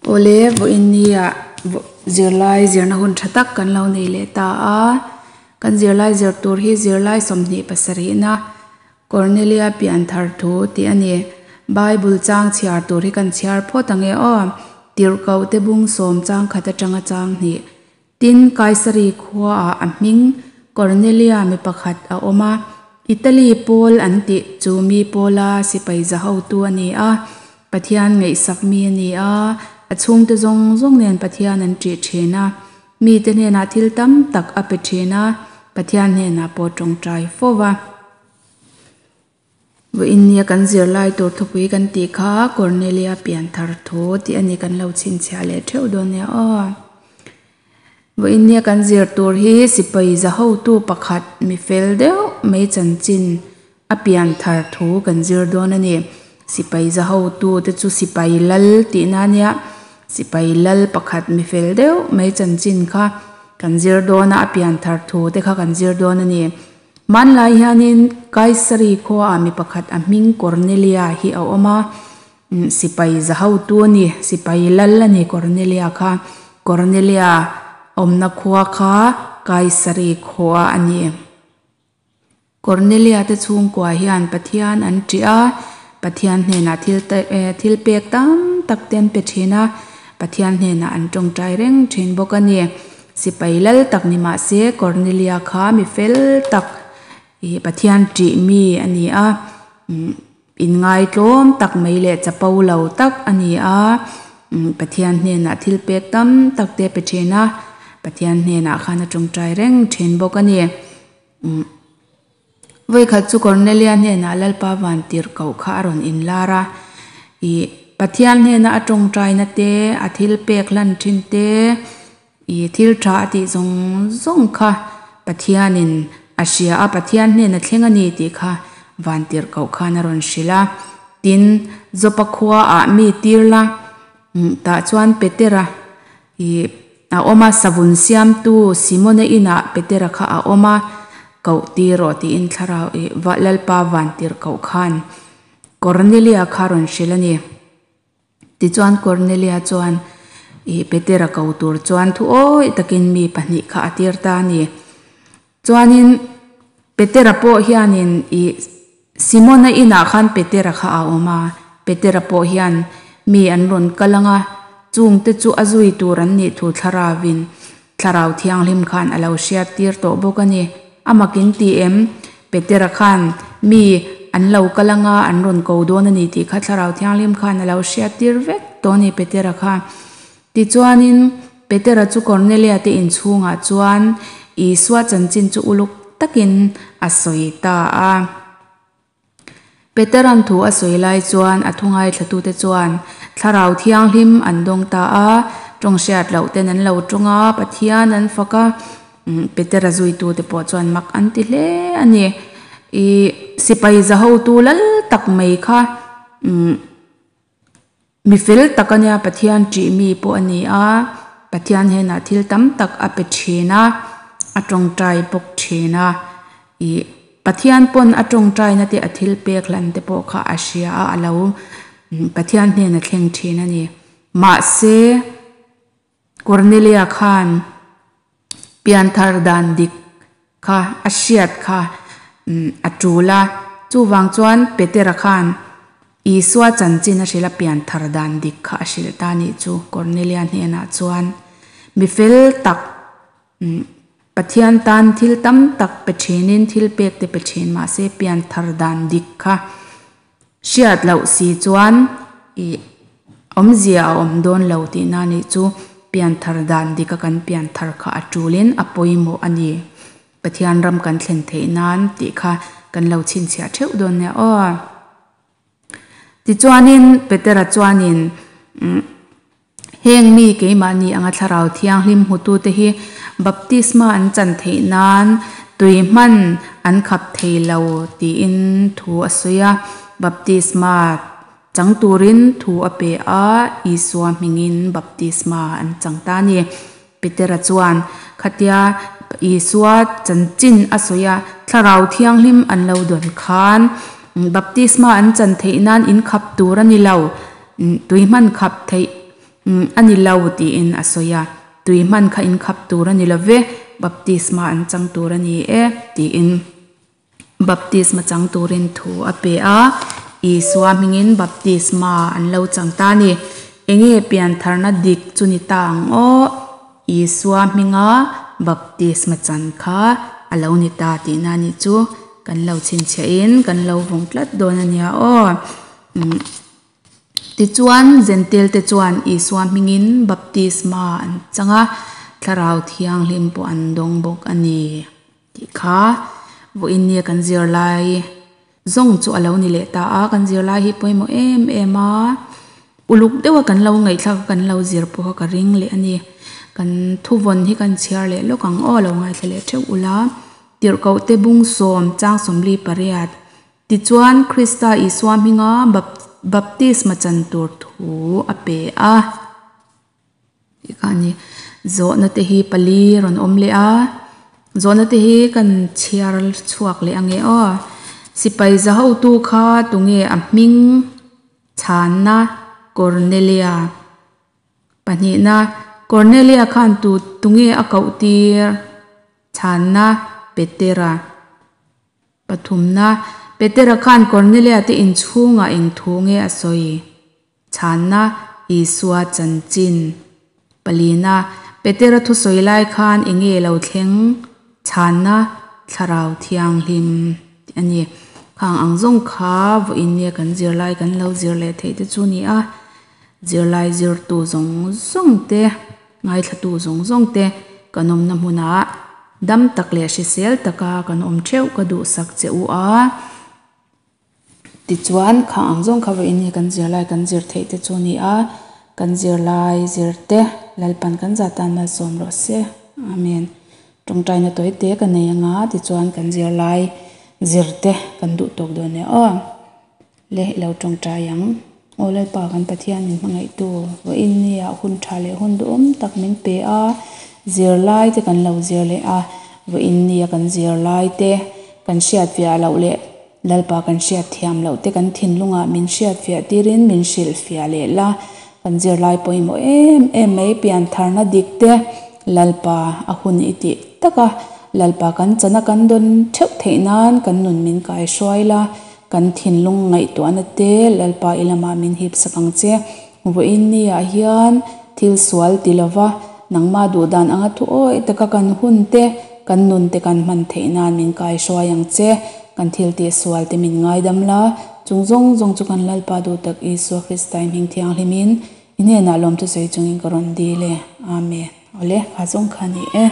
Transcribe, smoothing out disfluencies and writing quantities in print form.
Awle, vawiin nia zirlai zirna hun tha tak kan lo nei leh ta a. Kan zirlai zir tur hi zirlai 27na Cornelia pian thar thu tih a ni. Bible chang chhiar tur hi kan chhiar phawt ang e aw. Tirhkoh te bung sawm chang khat atanga chang hnih. Tin, Kaisari khuaah a hming Cornelia mi pakhat a awm a, Italy pawl an tih chu mi pawla sipai za hotu a ni a, Pathian ngaihsak mi a ni a, a chhungte zawng zawng nen Pathian an ṭih ṭhin a, mite hnenah thil tam tak a pe ṭhin a, Pathian hnenah pawh tawngtai fo va. Vawiin nia kan zirlai tur thupui kan tih kha Cornelia pianthar thu tih a ni kan lo chhinchhiah leh theuh dawn nia aw. Vawiin nia kan zir tur hi sipai za hotu pakhat mi fel deuh mai chanchin a pianthar thu kan zir dawn a ni. Sipai za hotu te chu sipai lal tihna a nia, sipai lal pakhat mi fel deuh mai chanchin kha kan zir dawn a, a pianthar thu te kha kan zir dawn a ni. Hmanlai hianin Kaisari khuaah mi pakhat a hming Kornelia hi a awm a, sipai za hotu a ni, sipai lal a ni Kornelia kha. Kornelia awmna khua kha Kaisari khua a ni. Kornelia te chhungkua hian Pathian an ṭih a, Pathian hnenah thil thil pek tam tak te an pe ṭhin a, Pathian hnenah an tawngtai reng ṭhin bawk a ni. Sipai lal tak ni mah se Cornelia kha mi fel tak ih Pathian ṭih mi a ni a, umm inngai tlawm tak mai leh chapo lo tak a ni a, umm Pathian hnenah thil pek tam tak te a pe ṭhin a, Pathian hnenah khan a tawngtai reng ṭhin bawk a ni. Umm Vawikhat chu Cornelia hnenah Lalpa vantir koh kha a rawn inlar a, ih Pathian hnena a tawngtaina te, a thil pek hlan thin te, ih thil tha a tih zawng zawng kha Pathianin a hria a, Pathian hnena thleng a ni tih kha vantir koh khan a rawn hrilh a. Tin, Jopa khuaah mi tir la, tah chuan Petera ih a awm a, savun siamtu Simona inah Petera kha a awm a, koh tir rawh tiin thlarau ih Lalpa vantir koh khan Cornelia kha rawn hrilh a ni. Tichuan Cornelia chuan ih Petera ko tur chuan thu awih takin mi pahnih kha a tir ta a ni. Chuanin Petera pawh hianin ih Simona inah khan Petera kha a awm a, Petera pawh hian mi an rawn kal ang a, chungte chu a zui tur an nih thu thlaravin Thlarau Thianghlim khan a lo hriat tir tawh bawk a ni. A mak in ti em? Petera khan mi an lo kal ang a, an rawn ko dawn a ni tih kha Thlarau Thianghlim khan a lo hriat tir vek tawh a ni Petera kha. Tichuanin, Petera chu Kornelia te inchhungah chuan Isua chanchin chu uluk takin a sawi ta a. Petera'n thu a sawi lai chuan a thu ngaithlatute chuan Thlarau Thianghlim an dawng ta a, tawng hriat loh ten an lo tawng a, Pathian an fak a. Petera zuitute pawh chuan mak an ti hle a ni. I sipai za hotu lal tak mai kha Mi fel tak a nia, Pathian ṭih mi pawh a ni a, Pathian henah thil tam tak a pe ṭhin a, a tawngtai bawk ṭhin a. Ih Pathian pawn a tawngtaina te a thil pek hlan te pawh kha a hria a, a lo Pathian hnen a thleng ṭhin a ni. Mahse, Cornelia khan pianthar dan dik kha a hriat kha a tul a, chuvang chuan Petera khan Isua chanchin a hrilh a pianthar dan dik kha a hrilh ta nih chu Cornelia hnenah chuan mi fel tak Pathian tan thil tam tak pe thinin thil pek te pe thin mahse pianthar dan dik kha Hriat loh si chuan ih awmzia a awm dawn lo tihna nih chu pianthar dan dika kan pianthar kha a tulin a pawimawh a ni. Pathian ram kan thlen theih nan tih kha kan lo chhinchhiah theuh dawn nia aw. Tichuanin Petera chuanin umm heng mi keimahni anga thlarau thianghlim hmutute hi baptisma an chan theih nan tui hman an khap thei lo tiin thu a sawi a. Baptisma chang turin thu a pe a, Isua hmingin baptisma an chang ta a ni. Petera chuan khatia Isua chanchin a sawi a, thlarau thianghlim an lo dawn khan baptisma an chan theih nan in khap tur a ni lo. Tui hman khap theih A ni lo tiin a sawi a. Tui hman kha in khap tur a ni lo ve, baptisma an chang tur a ni e tiin baptisma chang turin thu a pe a. Isua hmingin baptisma an lo chang ta a ni. Enge piantharna dik chu ni ta ang aw? Isua hminga baptisma chan kha a lo ni ta tihna a nih chu. Kan lo chhinchhiahin kan lo vawng tlat dawn a nia aw. Tichuan, Jentail-te chuan Isua hmingin baptisma an chang a, Thlarau Thianghlim pawh an dawng bawk a ni tih kha vawiin nia kan zirlai zawng chu a lo ni leh ta a. Kan zirlai hi pawimawh em em a, uluk deuha kan lo ngaihthlak a kan lo zir pawha ka ring leh a ni. Kan thuvawn hi kan chhiar leh lawk ang aw, lo ngaithla leh theuh ula. Tirhkohte Bungsawm chang 48. Tichuan, Krista Isua hminga baptisma chan tur thu a pe a. Tih kha a ni. Zawhna te hi pali rawn awm leh a. Zawhna te hi kan chhiar chhuak leh ange aw. Sipai za hotu kha tunge a hming chhanna Kornelia. Pahnihna, Kornelia khan tu tunge a koh tir chhanna Petera. Pathumna, Petera khan Kornelia te inchhungah eng thu nge a sawi? Chhanna, Isua chanchin. Palina, Petera thusawi lai khan eng nge lo thleng? Chhanna, Thlarau Thianghlim tih a ni. Khang ang zawng kha vawiin nia kan zirlai kan lo zir leh theih te chu ni a, zirlai zirtu zawng zawng te, Ngaithlatu zawng zawng te kan awmna hmunah dam tak leh hrisel taka kan awm theuh ka duhsak che u a. Tichuan, kha ang zawng kha vawiin hi kan zirlai kan zir theih te chu ni a, kan zirlai zir te Lalpan kan zah tan malsawm rawh se. Amen. Tawngtaina tawi te ka nei anga tichuan kan zirlai zir te kan duh tawk dawn nia aw. Le i lo tawngtai ang. Aw Lalpa kan Pathian min hmangaihtu, vawiin nia hun tha leh hun duhawm tak min pe a, zirlai te kan lo zir leh a, vawiin nia kan zirlai te kan hriat fiah loh leh Lalpa kan hriat thiam loh te kan thinlungah min hriat fiah tirin min hrilh fiah leh la, kan zirlai pawimawh em em mai piantharna dik te Lalpa a hun i tih tak a, Lalpa kan chana kan dawn theuh theih nan kan nun min kaihruai la, Kan thinlung ngaihtuahna te Lalpa i lamah min hip sak ang che. Vawiin niah hian thil sual ti lova nangmah duhdan anga thu awih taka kan hun te, kan nun te kan hman theih nan min kaihruai ang che. Kan thil tih sual te min ngaidam la, chung zawng zawng chu kan Lalpa duh tak Isua Krista i hming thianghlimin i hnenah lawmthu sawi chungin ka rawn dil e. Amen. Awle, kha zawng kha a ni e.